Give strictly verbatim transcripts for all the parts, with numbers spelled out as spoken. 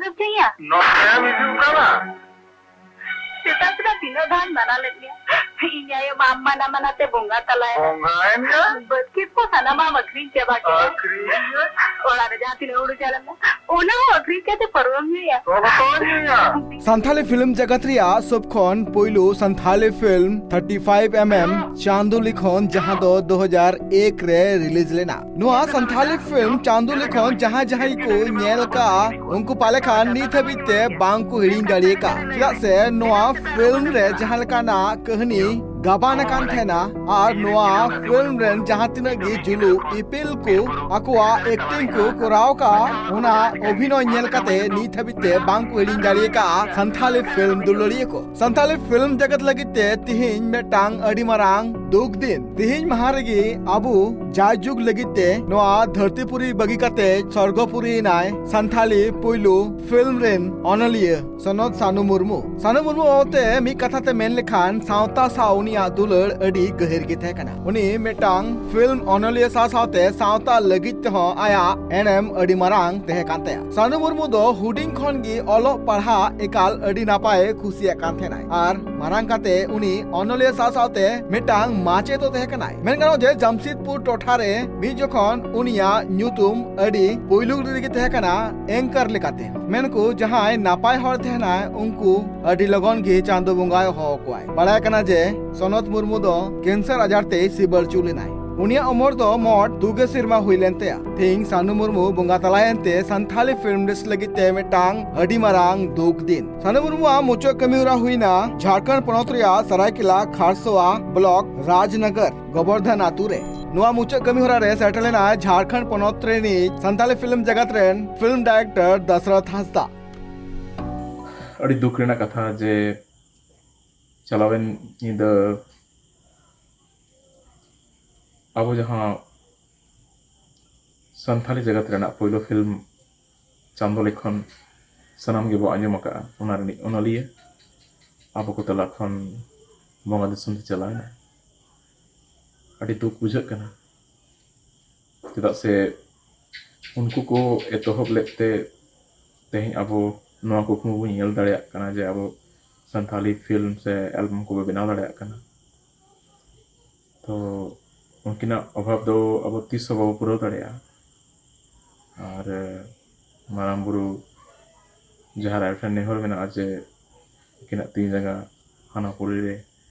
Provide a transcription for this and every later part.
ᱪᱮᱫ ᱭᱟ? ᱱᱚᱛᱮᱢ ᱦᱤᱡᱩᱜ ᱠᱟᱱᱟ? ᱥᱮᱛᱟᱜ ᱥᱮᱛᱟᱜ ᱛᱤᱱᱟᱹᱜ ᱫᱷᱟᱣ ᱢᱟᱱᱟ ᱞᱮᱫ ᱢᱮᱭᱟ? ᱤᱧ ᱟᱭᱳ ᱢᱟ ᱢᱟᱱᱟ ᱢᱟᱱᱟ ᱛᱮ ᱵᱚᱸᱜᱟ ᱛᱟᱞᱟᱭᱮᱱᱟ᱾ ᱵᱚᱸᱜᱟᱭᱮᱱ ᱫᱚ? ᱵᱟᱹᱫᱽ ᱠᱷᱮᱛ ᱠᱚ ᱥᱟᱱᱟᱢᱟᱜ ᱟᱹᱠᱷᱨᱤᱧ ᱪᱟᱵᱟ ᱠᱮᱫᱟ᱾ ᱟᱹᱠᱷᱨᱤᱧ? ᱚᱲᱟᱜ ᱨᱮ ᱡᱟᱦᱟᱸ ᱛᱤᱱᱟᱹᱜ ᱦᱩᱲᱩ ᱪᱟᱣᱞᱮ ᱢᱮᱱᱟᱜᱼᱟ, ᱚᱱᱟ ᱦᱚᱸ ᱟᱹᱠᱷᱨᱤᱧ ᱠᱟᱛᱮ ᱯᱟᱨᱚᱢ ᱦᱩᱭᱩᱜᱼᱟ᱾ ᱛᱚᱵᱮ ᱛᱚ ᱧᱩᱭᱟ᱾ ᱥᱟᱱᱛᱷᱟᱞᱤ ᱯᱷᱤᱞᱢ ᱡᱟᱜᱟᱛ ᱨᱮᱭᱟᱜ ᱥᱚᱵ ᱠᱷᱚᱱ ᱯᱳᱭᱞᱳ ᱥᱟᱱᱛᱷᱟᱞᱤ ᱯᱷᱤᱞᱢ ᱛᱷᱟᱨᱴᱤ ᱯᱷᱟᱭᱤᱵ ᱮᱢ ᱮᱢ ᱪᱟᱸᱫᱳ ᱞᱤᱠᱷᱚᱱ, ᱡᱟᱦᱟᱸ ᱫᱚ ᱫᱩ ᱦᱟᱡᱟᱨ ᱮᱠ ᱨᱮ ᱨᱤᱞᱤᱡᱽ ᱞᱮᱱᱟ᱾ ᱱᱚᱣᱟ ᱥᱟᱱᱛᱷᱟᱞᱤ ᱯᱷᱤᱞᱢ ᱪᱟᱸᱫᱳ ᱞᱤᱠᱷᱚᱱ ᱡᱟᱦᱟᱸᱭ ᱡᱟᱦᱟᱸᱭ ᱠᱚ ᱧᱮᱞ ᱠᱟᱜᱼᱟ, ᱩᱱᱠᱩ ᱯᱟᱞᱮ ᱠᱷᱟᱱ ᱱᱤᱛ ᱦᱟᱹᱵᱤᱡ ᱛᱮ ᱵᱟᱝ ᱠᱚ ᱦᱤᱲᱤᱧ ᱫᱟᱲᱮ ᱟᱠᱟᱫ, ᱪᱮᱫᱟᱜ ᱥᱮ ᱱᱚᱣᱟ ᱯᱷᱤᱞᱢ ᱨᱮ ᱡᱟᱦᱟᱸ ᱞᱮᱠᱟᱱᱟᱜ ᱠᱟᱹᱦᱱᱤ ᱜᱟᱵᱟᱱ ᱟᱠᱟᱱ ᱛᱟᱦᱮᱱᱟ ᱟᱨ ᱱᱚᱣᱟ ᱯᱷᱤᱞᱢ ᱨᱮᱱ ᱡᱟᱦᱟᱸ ᱛᱤᱱᱟᱹᱜ ᱜᱮ ᱡᱩᱞᱩ ᱤᱯᱤᱞ ᱠᱚ ᱟᱠᱚᱣᱟᱜ ᱮᱠᱴᱤᱝ ᱠᱚ ᱠᱚᱨᱟᱣ ᱠᱟᱜᱼᱟ, ᱚᱱᱟ ᱚᱵᱷᱤᱱᱚᱭ ᱧᱮᱞ ᱠᱟᱛᱮ ᱱᱤᱛ ᱦᱟᱹᱵᱤᱡ ᱛᱮ ᱵᱟᱝ ᱠᱚ ᱦᱤᱲᱤᱧ ᱫᱟᱲᱮ ᱟᱠᱟᱫᱼᱟ ᱥᱟᱱᱛᱷᱟᱞᱤ ᱯᱷᱤᱞᱢ ᱫᱩᱞᱟᱹᱲᱤᱭᱟᱹ ᱠᱚ᱾ ᱥᱟᱱᱛᱷᱟᱞᱤ ᱯᱷᱤᱞᱢ ᱡᱟᱜᱟᱛ ᱞᱟᱹᱜᱤᱫ ᱛᱮ ᱛᱤᱦᱤᱧ ᱢᱤᱫᱴᱟᱝ ᱟᱹᱰᱤ ᱢᱟᱨᱟᱝ ᱫᱩᱠ ᱫᱤᱱ᱾ ᱛᱤᱦᱤᱧ ᱢᱟᱦᱟ ᱨᱮᱜᱮ ᱟᱵᱚ ᱡᱟᱭᱡᱩᱜᱽ ᱞᱟᱹᱜᱤᱫ ᱛᱮ ᱱᱚᱣᱟ ᱫᱷᱟᱹᱨᱛᱤᱯᱩᱨᱤ ᱵᱟᱹᱜᱤ ᱠᱟᱛᱮ ᱥᱚᱨᱜᱚᱯᱩᱨᱤ ᱮᱱᱟᱭ ᱥᱟᱱᱛᱷᱟᱞᱤ ᱯᱩᱭᱞᱩ ᱯᱷᱤᱞᱢ ᱨᱮᱱ ᱚᱱᱚᱞᱤᱭᱟᱹ ᱥᱚᱱᱚᱛ ᱥᱟᱱᱩ ᱢᱩᱨᱢᱩ᱾ ᱥᱟᱱᱩ ᱢᱩᱨᱢᱩ ᱵᱟᱵᱚᱛᱮ ᱢᱤᱫ ᱠᱟᱛᱷᱟ ᱛᱮ ᱢᱮᱱ ᱞᱮᱠᱷᱟᱱ ᱥᱟᱶᱛᱟ ᱥᱟᱶ ᱩᱱᱤᱭᱟᱜ ᱫᱩᱞᱟᱹᱲ ᱟᱹᱰᱤ ᱜᱟᱹᱦᱤᱨ ᱜᱮ ᱛᱟᱦᱮᱸ ᱠᱟᱱᱟ᱾ ᱩᱱᱤ ᱢᱤᱫᱴᱟᱝ ᱯᱷᱤᱞᱢ ᱚᱱᱚᱞᱤᱭᱟᱹ ᱥᱟᱶ ᱥᱟᱶᱛᱮ ᱥᱟᱶᱛᱟ ᱞᱟᱹᱜᱤᱫ ᱛᱮᱦᱚᱸ ᱟᱭᱟᱜ ᱮᱱᱮᱢ ᱟᱹᱰᱤ ᱢᱟᱨᱟᱝ ᱛᱟᱦᱮᱸ ᱠᱟᱱ ᱛᱟᱭᱟ᱾ ᱥᱟᱱᱩ ᱢᱩᱨᱢᱩ ᱫᱚ ᱦᱩᱰᱤᱧ ᱠᱷᱚᱱ ᱜᱮ ᱚᱞᱚᱜ ᱯᱟᱲᱦᱟᱜ ᱮᱠᱟᱞ ᱟᱹᱰᱤ ᱱᱟᱯᱟᱭ ᱠᱩᱥᱤᱭᱟᱜ ᱠᱟᱱ ᱛᱟᱦᱮᱱᱟᱭ ᱟᱨ ᱢᱟᱨᱟᱝ ᱠᱟᱛᱮ ᱩᱱᱤ ᱚᱱᱚᱞᱤᱭᱟᱹ ᱥᱟᱶ ᱥᱟᱶᱛᱮ ᱢᱤᱫᱴᱟᱝ ᱢᱟᱪᱮᱫ ᱦᱚᱸ ᱛᱟᱦᱮᱸ ᱠᱟᱱᱟᱭ᱾ ᱢᱮᱱ ᱜᱟᱱᱚᱜᱼᱟ ᱡᱮ ᱡᱟᱢᱥᱮᱫᱽᱯᱩᱨ ᱴᱚᱴᱷᱟ ᱨᱮ ᱢᱤᱫ ᱡᱚᱠᱷᱚᱱ ᱩᱱᱤᱭᱟᱜ ᱧᱩᱛᱩᱢ ᱟᱹᱰᱤ ᱯᱩᱭᱞᱩ ᱨᱮᱜᱮ ᱛᱟᱦᱮᱸ ᱠᱟᱱᱟ ᱮᱝᱠᱟᱨ ᱞᱮᱠᱟᱛᱮ᱾ ᱢᱮᱱᱠᱚ ᱡᱟᱦᱟᱸᱭ ᱱᱟᱯᱟᱭ ᱦᱚᱲ ᱛᱟᱦᱮᱱᱟᱭ ᱩᱱᱠᱩ ᱟᱹᱰᱤ ᱞᱚᱜᱚᱱ ᱜᱮ ᱪᱟᱸᱫᱚ ᱵᱚᱸᱜᱟᱭ ᱦᱚᱦᱚ ᱠᱚᱣᱟᱭ᱾ ᱵᱟᱲᱟᱭ ᱠᱟᱱᱟ ᱡᱮ ᱥᱚᱱᱚᱛ ᱢᱩᱨᱢᱩ ᱫᱚ ᱠᱮᱱᱥᱟᱨ ᱟᱡᱟᱨ ᱛᱮᱭ ᱥᱤᱵᱟᱹᱲ ᱪᱩᱞ ᱮᱱᱟᱭ᱾ ᱩᱱᱤᱭᱟᱜ ᱩᱢᱚᱨ ᱫᱚ ᱢᱚᱴ ᱛᱩᱜᱮ ᱥᱮᱨᱢᱟ ᱦᱩᱭ ᱞᱮᱱ ᱛᱟᱭᱟ᱾ ᱛᱮᱦᱮᱧ ᱥᱟᱱᱩ ᱢᱩᱨᱢᱩ ᱵᱚᱸᱜᱟ ᱛᱟᱞᱟᱭᱮᱱ ᱛᱮ ᱥᱟᱱᱛᱷᱟᱞᱤ ᱯᱷᱤᱞᱢ ᱤᱱᱰᱟᱥᱴᱨᱤ ᱞᱟᱹᱜᱤᱫ ᱛᱮ ᱢᱤᱫᱴᱟᱝ ᱟᱹᱰᱤ ᱢᱟᱨᱟᱝ ᱫᱩᱠ ᱫᱤᱱ᱾ ᱥᱟᱱᱩ ᱢᱩᱨᱢᱩᱣᱟᱜ ᱢᱩᱪᱟᱹᱫ ᱠᱟᱹᱢᱤ ᱦᱚᱨᱟ ᱦᱩᱭᱱᱟ ᱡᱷᱟᱲᱠᱷᱚᱸᱰ ᱯᱚᱱᱚᱛ ᱨᱮᱭᱟᱜ ᱥᱟᱨᱟᱭᱠᱮᱞᱟ ᱠᱷᱟᱨᱥᱚᱣᱟ ᱵᱞᱚᱠ ᱨᱟᱡᱽᱱᱚᱜᱚᱨ ᱜᱳᱵᱚᱨᱫᱷᱚᱱ ᱟᱛᱩ ᱨᱮ᱾ ᱱᱚᱣᱟ ᱢᱩᱪᱟᱹᱫ ᱠᱟᱹᱢᱤ ᱦᱚᱨᱟ ᱨᱮ ᱥᱮᱴᱮᱨ ᱞᱮᱱᱟ ᱡᱷᱟᱲᱠᱷᱚᱸᱰ ᱯᱚᱱᱚᱛ ᱨᱤᱱᱤᱡ ᱥᱟᱱᱛᱟᱞᱤ ᱯᱷᱤᱞᱢ ᱡᱟᱜᱟᱛ ᱨᱮᱱ ᱯᱷᱤᱞᱢ ᱰᱟᱭᱨᱮᱠᱴᱚᱨ ᱫᱟᱥᱨᱚᱛᱷ ᱦᱟᱸᱥᱫᱟ᱾ ᱟᱹᱰᱤ ᱫᱩᱠ ᱨᱮᱱᱟᱜ ᱠᱟᱛᱷᱟ ᱡᱮ ᱪᱟᱞᱟᱣᱮᱱ ᱧᱤᱫᱟᱹ ᱟᱵᱚ ᱡᱟᱦᱟᱸ ᱥᱟᱱᱛᱟᱞᱤ ᱡᱟᱜᱟᱛ ᱨᱮᱱᱟᱜ ᱯᱳᱭᱞᱳ ᱯᱷᱤᱞᱢ ᱪᱟᱸᱫᱚ ᱞᱮᱠᱷᱚᱱ ᱥᱟᱱᱟᱢ ᱜᱮᱵᱚ ᱟᱸᱡᱚᱢ ᱟᱠᱟᱫᱼᱟ, ᱚᱱᱟ ᱨᱤᱱᱤᱡ ᱚᱱᱚᱞᱤᱭᱟᱹ ᱟᱵᱚ ᱠᱚ ᱛᱟᱞᱟ ᱠᱷᱚᱱ ᱵᱚᱸᱜᱟ ᱫᱤᱥᱚᱢ ᱛᱮ ᱪᱟᱞᱟᱣ ᱮᱱᱟ᱾ ᱟᱹᱰᱤ ᱫᱩᱠ ᱵᱩᱡᱷᱟᱹᱜ ᱠᱟᱱᱟ, ᱪᱮᱫᱟᱜ ᱥᱮ ᱩᱱᱠᱩ ᱠᱚ ᱮᱛᱚᱦᱚᱵ ᱞᱮᱫ ᱛᱮ ᱛᱮᱦᱮᱧ ᱟᱵᱚ ᱱᱚᱣᱟ ᱠᱩᱠᱢᱩ ᱵᱚᱱ ᱧᱮᱞ ᱫᱟᱲᱮᱭᱟᱜ ᱠᱟᱱᱟ ᱡᱮ ᱟᱵᱚ ᱥᱟᱱᱛᱷᱟᱞᱤ ᱯᱷᱤᱞᱢ ᱥᱮ ᱮᱞᱵᱟᱢ ᱠᱚᱵᱚ ᱵᱮᱱᱟᱣ ᱫᱟᱲᱮᱭᱟᱜ ᱠᱟᱱᱟ᱾ ᱛᱚ ᱩᱱᱠᱤᱱᱟᱜ ᱚᱵᱷᱟᱵᱽ ᱫᱚ ᱟᱵᱚ ᱛᱤᱥ ᱦᱚᱸ ᱵᱟᱵᱚ ᱯᱩᱨᱟᱹᱣ ᱫᱟᱲᱮᱭᱟᱜᱼᱟ᱾ ᱟᱨ ᱢᱟᱨᱟᱝ ᱵᱩᱨᱩ ᱡᱟᱦᱮᱨ ᱟᱭᱳ ᱴᱷᱮᱱ ᱱᱮᱦᱚᱨ ᱢᱮᱱᱟᱜᱼᱟ ᱡᱮ ᱩᱱᱠᱤᱱᱟᱜ ᱛᱤ ᱡᱟᱸᱜᱟ ᱦᱟᱱᱟ ᱯᱩᱨᱤ ᱨᱮ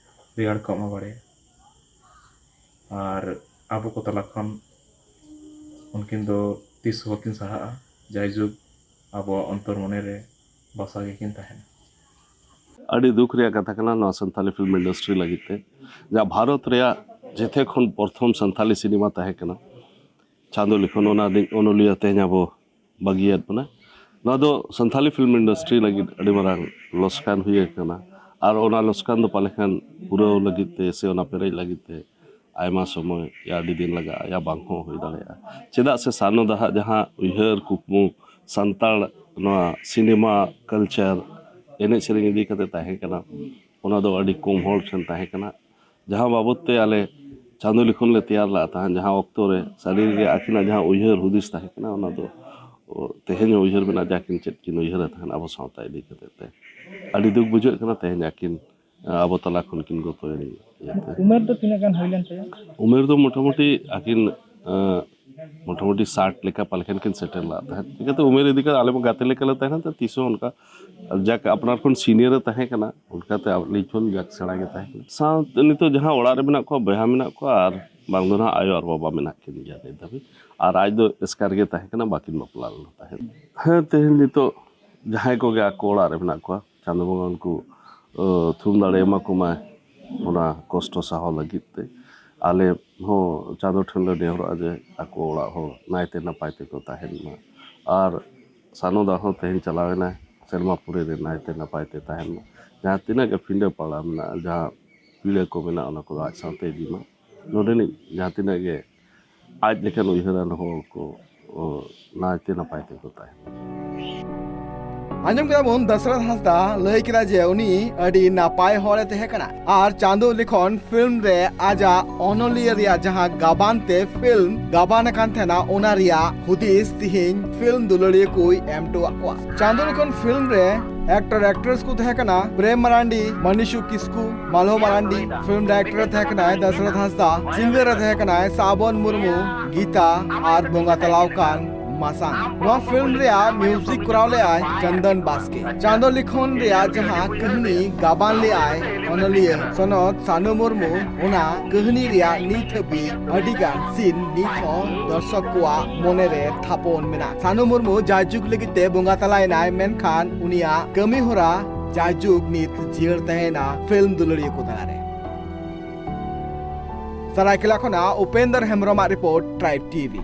ᱨᱮᱭᱟᱲ ᱠᱚᱜ ᱢᱟ ᱵᱟᱲᱮ᱾ ᱟᱨ ᱟᱵᱚ ᱠᱚ ᱛᱟᱞᱟ ᱠᱷᱚᱱ ᱩᱱᱠᱤᱱ ᱫᱚ ᱛᱤᱥ ᱦᱚᱸ ᱵᱟᱹᱠᱤᱱ ᱥᱟᱦᱟᱜᱼᱟ᱾ ᱡᱟᱭᱡᱩᱜᱽ ᱟᱵᱚᱣᱟᱜ ᱚᱱᱛᱚᱨ ᱢᱚᱱᱮ ᱨᱮ ᱵᱟᱥᱟ ᱜᱮᱠᱤᱱ ᱛᱟᱦᱮᱱᱟ᱾ ᱟᱹᱰᱤ ᱫᱩᱠ ᱨᱮᱭᱟᱜ ᱠᱟᱛᱷᱟ ᱠᱟᱱᱟ ᱱᱚᱣᱟ ᱥᱟᱱᱛᱟᱞᱤ ᱯᱷᱤᱞᱢ ᱤᱱᱰᱟᱥᱴᱨᱤ ᱞᱟᱹᱜᱤᱫ ᱛᱮ, ᱡᱟᱦᱟᱸ ᱵᱷᱟᱨᱚᱛ ᱨᱮᱭᱟᱜ ᱡᱮᱛᱮ ᱠᱷᱚᱱ ᱯᱨᱚᱛᱷᱚᱢ ᱥᱟᱱᱛᱟᱞᱤ ᱥᱤᱱᱮᱢᱟ ᱛᱟᱦᱮᱸ ᱠᱟᱱᱟ ᱪᱟᱸᱫᱳ ᱞᱤᱠᱷᱚᱱ, ᱚᱱᱟ ᱨᱤᱱᱤᱡ ᱚᱱᱚᱞᱤᱭᱟᱹ ᱛᱮᱦᱮᱧ ᱟᱵᱚ ᱵᱟᱹᱜᱤᱭᱟᱫ ᱵᱚᱱᱟ᱾ ᱱᱚᱣᱟ ᱫᱚ ᱥᱟᱱᱛᱟᱞᱤ ᱯᱷᱤᱞᱢ ᱤᱱᱰᱟᱥᱴᱨᱤ ᱞᱟᱹᱜᱤᱫ ᱟᱹᱰᱤ ᱢᱟᱨᱟᱝ ᱞᱚᱥᱠᱟᱱ ᱦᱩᱭ ᱟᱠᱟᱱᱟ᱾ ᱟᱨ ᱚᱱᱟ ᱞᱚᱥᱠᱟᱱ ᱫᱚ ᱯᱟᱞᱮ ᱠᱷᱟᱱ ᱯᱩᱨᱟᱹᱣ ᱞᱟᱹᱜᱤᱫ ᱛᱮ ᱥᱮ ᱚᱱᱟ ᱯᱮᱨᱮᱡ ᱞᱟᱹᱜᱤᱫ ᱛᱮ ᱟᱭᱢᱟ ᱥᱚᱢᱚᱭ ᱭᱟ ᱟᱹᱰᱤ ᱫᱤᱱ ᱞᱟᱜᱟᱜᱼᱟ, ᱭᱟ ᱵᱟᱝ ᱦᱚᱸ ᱦᱩᱭ ᱫᱟᱲᱮᱭᱟᱜᱼᱟ᱾ ᱪᱮᱫᱟᱜ ᱥᱮ ᱥᱟᱨᱱᱚ ᱫᱟᱦᱟᱜ ᱡᱟᱦᱟᱸ ᱩᱭᱦᱟᱹᱨ ᱠᱩᱠᱢᱩ ᱥᱟᱱᱛᱟᱲ ᱱᱚᱣᱟ ᱥᱤᱱᱮᱢᱟ ᱠᱟᱞᱪᱟᱨ ᱮᱱᱮᱡ ᱥᱮᱨᱮᱧ ᱤᱫᱤ ᱠᱟᱛᱮ ᱛᱟᱦᱮᱸ ᱠᱟᱱᱟ, ᱚᱱᱟ ᱫᱚ ᱟᱹᱰᱤ ᱠᱚᱢ ᱦᱚᱲ ᱴᱷᱮᱱ ᱛᱟᱦᱮᱸ ᱠᱟᱱᱟ᱾ ᱡᱟᱦᱟᱸ ᱵᱟᱵᱚᱫ ᱛᱮ ᱟᱞᱮ ᱪᱟᱸᱫᱳ ᱞᱤᱠᱷᱚᱱ ᱞᱮ ᱛᱮᱭᱟᱨ ᱞᱮᱫ ᱛᱟᱦᱮᱸᱫ, ᱡᱟᱦᱟᱸ ᱚᱠᱛᱚ ᱨᱮ ᱥᱟᱹᱨᱤ ᱜᱮ ᱟᱹᱠᱤᱱᱟᱜ ᱡᱟᱦᱟᱸ ᱩᱭᱦᱟᱹᱨ ᱦᱩᱫᱤᱥ ᱛᱟᱦᱮᱸ ᱠᱟᱱᱟ, ᱚᱱᱟ ᱫᱚ ᱛᱮᱦᱮᱧ ᱦᱚᱸ ᱩᱭᱦᱟᱹᱨ ᱢᱮᱱᱟᱜᱼᱟ ᱡᱮ ᱟᱹᱠᱤᱱ ᱪᱮᱫ ᱠᱤᱱ ᱩᱭᱦᱟᱹᱨ ᱮᱫ ᱛᱟᱦᱮᱸᱫ ᱟᱵᱚ ᱥᱟᱶᱛᱟ ᱤᱫᱤ ᱠᱟᱛᱮ ᱛᱮ᱾ ᱟᱹᱰᱤ ᱫᱩᱠ ᱵᱩᱡᱷᱟᱹᱜ ᱠᱟᱱᱟ ᱛᱮᱦᱮᱧ ᱟᱹᱠᱤᱱ ᱟᱵᱚ ᱛᱟᱞᱟ ᱠᱷᱚᱱ ᱠᱤᱱ ᱜᱚᱛᱚᱭᱮᱱ ᱤᱭᱟᱹᱛᱮ᱾ ᱩᱢᱮᱨ ᱫᱚ ᱛᱤᱱᱟᱹᱜ ᱜᱟᱱ ᱦᱩᱭ ᱞᱮᱱ ᱛᱟᱭᱟ? ᱩᱢᱮᱨ ᱫᱚ ᱢᱚᱴᱟᱢᱩᱴᱤ ᱟᱹᱠᱤᱱ ᱢᱚᱴᱟᱢᱩᱴᱤ ᱥᱟᱴ ᱞᱮᱠᱟ ᱯᱟᱞᱮ ᱠᱷᱟᱱ ᱠᱤᱱ ᱥᱮᱴᱮᱨ ᱞᱮᱫ ᱛᱟᱦᱮᱸᱫ᱾ ᱪᱤᱠᱟᱹᱛᱮ ᱩᱢᱮᱨ ᱤᱫᱤ ᱠᱟᱛᱮ ᱟᱞᱮ ᱢᱟ ᱜᱟᱛᱮ ᱞᱮᱠᱟ ᱞᱮ ᱛᱟᱦᱮᱸ ᱠᱟᱱᱟ, ᱛᱤᱥ ᱦᱚᱸ ᱚᱱᱠᱟ ᱡᱟᱠ ᱟᱯᱱᱟᱨ ᱠᱷᱚᱱ ᱥᱤᱱᱤᱭᱟᱨ ᱮ ᱛᱟᱦᱮᱸ ᱠᱟᱱᱟ, ᱚᱱᱠᱟᱛᱮ ᱟᱹᱞᱤᱧ ᱠᱷᱚᱱ ᱡᱟᱠ ᱥᱮᱬᱟ ᱜᱮ ᱛᱟᱦᱮᱸ ᱠᱟᱱᱟ᱾ ᱥᱟᱶᱛᱮ ᱱᱤᱛᱚᱜ ᱡᱟᱦᱟᱸ ᱚᱲᱟᱜ ᱨᱮ ᱢᱮᱱᱟᱜ ᱠᱚᱣᱟ, ᱵᱚᱭᱦᱟ ᱢᱮᱱᱟᱜ ᱠᱚᱣᱟ, ᱟᱨ ᱵᱟᱝ ᱫᱚ ᱱᱟᱦᱟᱜ ᱟᱭᱳ ᱟᱨ ᱵᱟᱵᱟ ᱢᱮᱱᱟᱜ ᱠᱤᱱ ᱜᱮᱭᱟ ᱱᱤᱛ ᱫᱷᱟᱹᱵᱤᱡ᱾ ᱟᱨ ᱟᱡ ᱫᱚ ᱮᱥᱠᱟᱨ ᱜᱮ ᱛᱟᱦᱮᱸ ᱠᱟᱱᱟ, ᱵᱟᱹᱠᱤᱱ ᱵᱟᱯᱞᱟ ᱞᱮᱱᱟ ᱛᱟᱦᱮᱸᱫ᱾ ᱦᱮᱸ, ᱛᱮᱦᱮᱧ ᱱᱤᱛᱚᱜ ᱡᱟᱦᱟᱸᱭ ᱠᱚᱜᱮ ᱟᱠᱚ ᱚᱲᱟᱜ ᱨᱮ ᱢᱮᱱᱟᱜ ᱠᱚᱣᱟ, ᱪᱟᱸᱫᱳ ᱵᱚᱸᱜᱟ ᱩᱱᱠᱩ ᱛᱷᱩᱢ ᱫᱟᱲᱮ ᱮᱢᱟ ᱠᱚᱢᱟᱭ ᱚᱱᱟ ᱠᱚᱥᱴᱚ ᱥᱟᱦᱟᱣ ᱞᱟᱹᱜᱤᱫ ᱛᱮ᱾ ᱟᱞᱮ ᱦᱚᱸ ᱪᱟᱸᱫᱳ ᱴᱷᱮᱱ ᱞᱮ ᱱᱮᱦᱚᱨᱚᱜᱼᱟ ᱡᱮ ᱟᱠᱚ ᱚᱲᱟᱜ ᱦᱚᱲ ᱱᱟᱭᱛᱮ ᱱᱟᱯᱟᱭ ᱛᱮᱠᱚ ᱛᱟᱦᱮᱱ ᱢᱟ᱾ ᱟᱨ ᱥᱟᱱᱚᱫᱟ ᱦᱚᱸ ᱛᱮᱦᱮᱧ ᱪᱟᱞᱟᱣ ᱮᱱᱟᱭ ᱥᱮᱨᱢᱟ ᱯᱩᱨᱤ ᱨᱮ, ᱱᱟᱭᱛᱮ ᱱᱟᱯᱟᱭ ᱛᱮ ᱛᱟᱦᱮᱱ ᱢᱟ᱾ ᱡᱟᱦᱟᱸ ᱛᱤᱱᱟᱹᱜ ᱜᱮ ᱯᱤᱸᱰᱟᱹ ᱯᱟᱲᱟ ᱢᱮᱱᱟᱜᱼᱟ, ᱡᱟᱦᱟᱸ ᱯᱤᱲᱟᱹ ᱠᱚ ᱢᱮᱱᱟᱜᱼᱟ, ᱚᱱᱟ ᱠᱚᱫᱚ ᱟᱡ ᱥᱟᱶᱛᱮ ᱤᱫᱤ ᱢᱟ᱾ ᱱᱚᱰᱮᱱᱤᱡ ᱡᱟᱦᱟᱸ ᱛᱤᱱᱟᱹᱜ ᱜᱮ ᱟᱡ ᱞᱮᱠᱟᱱ ᱩᱭᱦᱟᱹᱨᱟᱱ ᱦᱚᱲ ᱠᱚ ᱱᱟᱭᱛᱮ ᱱᱟᱯᱟᱭ ᱛᱮᱠᱚ ᱛᱟᱦᱮᱱ ᱢᱟ᱾ ᱟᱸᱡᱚᱢ ᱠᱮᱫᱟ ᱵᱚᱱ, ᱫᱟᱥᱨᱚᱛᱷ ᱦᱟᱸᱥᱫᱟ ᱞᱟᱹᱭ ᱠᱮᱫᱟ ᱡᱮ ᱩᱱᱤ ᱟᱹᱰᱤ ᱱᱟᱯᱟᱭ ᱦᱚᱲᱮ ᱛᱟᱦᱮᱸ ᱠᱟᱱᱟ ᱟᱨ ᱪᱟᱸᱫᱚ ᱞᱤᱠᱷᱚᱱ ᱯᱷᱤᱞᱢ ᱨᱮ ᱟᱡᱟᱜ ᱚᱱᱚᱞᱤᱭᱟᱹ ᱨᱮᱭᱟᱜ ᱡᱟᱦᱟᱸ ᱜᱟᱵᱟᱱ ᱛᱮ ᱯᱷᱤᱞᱢ ᱜᱟᱵᱟᱱ ᱟᱠᱟᱱ ᱛᱟᱦᱮᱱᱟ, ᱚᱱᱟ ᱨᱮᱭᱟᱜ ᱦᱩᱫᱤᱥ ᱛᱤᱦᱤᱧ ᱯᱷᱤᱞᱢ ᱫᱩᱞᱟᱹᱲᱤᱭᱟᱹ ᱠᱚᱭ ᱮᱢ ᱦᱚᱴᱚᱣᱟᱜ ᱠᱚᱣᱟ᱾ ᱪᱟᱸᱫᱚ ᱞᱤᱠᱷᱚᱱ ᱯᱷᱤᱞᱢ ᱨᱮ ᱮᱠᱴᱚᱨ ᱮᱠᱴᱨᱮᱥ ᱠᱚ ᱛᱟᱦᱮᱸ ᱠᱟᱱᱟ ᱯᱨᱮᱢ ᱢᱟᱨᱟᱱᱰᱤ, ᱢᱟᱱᱤᱥᱩ ᱠᱤᱥᱠᱩ, ᱢᱟᱞᱦᱚ ᱢᱟᱨᱟᱱᱰᱤ᱾ ᱯᱷᱤᱞᱢ ᱰᱟᱭᱨᱮᱠᱴᱚᱨ ᱮ ᱛᱟᱦᱮᱸ ᱠᱟᱱᱟᱭ ᱫᱟᱥᱨᱚᱛᱷ ᱦᱟᱸᱥᱫᱟ, ᱥᱤᱝᱜᱟᱨ ᱮ ᱛᱟᱦᱮᱸ ᱠᱟᱱᱟᱭ ᱥᱟᱵᱚᱱ ᱢᱩᱨᱢᱩ, ᱜᱤᱛᱟ ᱟᱨ ᱵᱚᱸᱜᱟ ᱛᱟᱞᱟᱣ ᱠᱟᱱ ᱢᱟᱥᱟᱝ᱾ ᱱᱚᱣᱟ ᱯᱷᱤᱞᱢ ᱨᱮᱭᱟᱜ ᱢᱤᱣᱡᱤᱠ ᱠᱚᱨᱟᱣ ᱞᱮᱫᱟᱭ ᱪᱚᱱᱫᱚᱱ ᱵᱟᱥᱠᱮ᱾ ᱪᱟᱸᱫᱚ ᱞᱤᱠᱷᱚᱱ ᱨᱮᱭᱟᱜ ᱡᱟᱦᱟᱸ ᱠᱟᱹᱦᱱᱤ ᱜᱟᱵᱟᱱ ᱞᱮᱫᱟᱭ ᱚᱱᱚᱞᱤᱭᱟᱹ ᱥᱚᱱᱚᱛ ᱥᱟᱱᱩ ᱢᱩᱨᱢᱩ, ᱚᱱᱟ ᱠᱟᱹᱦᱱᱤ ᱨᱮᱭᱟᱜ ᱱᱤᱛ ᱦᱟᱹᱵᱤᱡ ᱟᱹᱰᱤ ᱜᱟᱱ ᱥᱤᱱ ᱱᱤᱛ ᱦᱚᱸ ᱫᱚᱨᱥᱚᱠ ᱠᱚᱣᱟᱜ ᱢᱚᱱᱮ ᱨᱮ ᱛᱷᱟᱯᱚᱱ ᱢᱮᱱᱟᱜᱼᱟ᱾ ᱥᱟᱱᱩ ᱢᱩᱨᱢᱩ ᱡᱟᱭᱡᱩᱜᱽ ᱞᱟᱹᱜᱤᱫ ᱛᱮ ᱵᱚᱸᱜᱟ ᱛᱟᱞᱟᱭᱮᱱᱟᱭ, ᱢᱮᱱᱠᱷᱟᱱ ᱩᱱᱤᱭᱟᱜ ᱠᱟᱹᱢᱤ ᱦᱚᱨᱟ ᱡᱟᱭᱡᱩᱜᱽ ᱱᱤᱛ ᱡᱤᱭᱟᱹᱲ ᱛᱟᱦᱮᱸᱭᱮᱱᱟ ᱯᱷᱤᱞᱢ ᱫᱩᱞᱟᱹᱲᱤᱭᱟᱹ ᱠᱚ ᱛᱟᱞᱟᱨᱮ᱾ ᱥᱟᱨᱟᱭᱠᱮᱞᱟ ᱠᱷᱚᱱᱟᱜ ᱩᱯᱮᱱᱫᱚᱨ ᱦᱮᱢᱵᱨᱚᱢᱟᱜ ᱨᱤᱯᱳᱨᱴ, ᱴᱨᱟᱭᱤᱵᱽ ᱴᱤᱵᱷᱤ᱾